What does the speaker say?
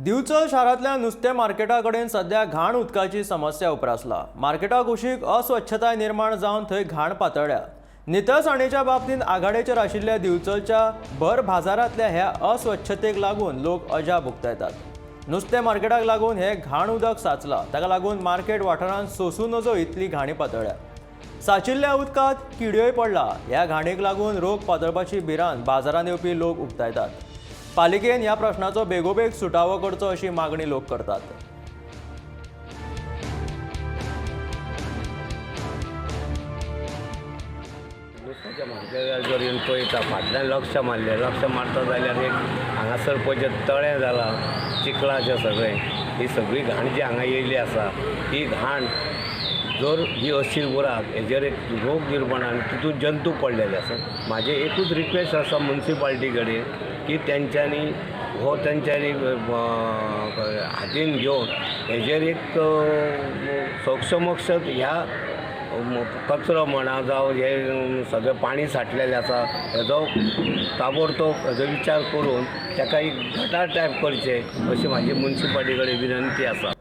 दिवचल शारांतल्या नुस्तें मार्केटा कडेन सध्या घाण उदकाची समस्या उप्रासला. मार्केटा कुशीक अस्वच्छताय निर्माण जावन थंय घाण पातळ्ळ्या. नितळसाणेच्या बाबतींत आघाडेचेर आशिल्ल्या दिवचलच्या भर बाजारांतल्या ह्या अस्वच्छतेक लागून लोक अजाप उक्तायतात. नुस्तें मार्केटाक लागून हे घाण उदक साचलां. ताका लागून मार्केट वाठारांत सोंसूं नजो इतली घाणी पातळ्ळ्या. साचिल्ल्या उदकांत किड्योय पडला. ह्या घाणीक लागून रोग पातळपाची भिरांत बाजारांत येवपी लोक उक्तायतात. पालिकेन ह्या प्रश्नाचो बेगोबेग सुटावो करचो अशी मागणी लोक करतात. नुस्त्याच्या मार्केटार जर येवन पळयता, फाटल्यान लक्ष मारलें, लक्ष मारता जाल्यार एक हांगासर पळय तळें जालां चिखलाचें सगळें, ही सगळी घाण जी हांगा येयल्ली आसा ही घाण जर ही अशी उरात हेजेर एक रोग निर्माण आनी तितून जंतू पडलेले आसा. म्हाजें एकूच रिक्वेस्ट आसा मुन्सिपाल्टी कडेन की तेंच्यांनी हो तेंच्यांनी हातीन घेवन हेजेर एक सोक्षमोक्ष ह्या कचरो म्हणा जावं हे सगळें पाणी साठलेलें आसा हेजो ताबडतोब हेजो विचार करून ताका एक गटार टायप करचें अशी म्हाजी मुन्सिपाल्टी कडेन विनंती आसा.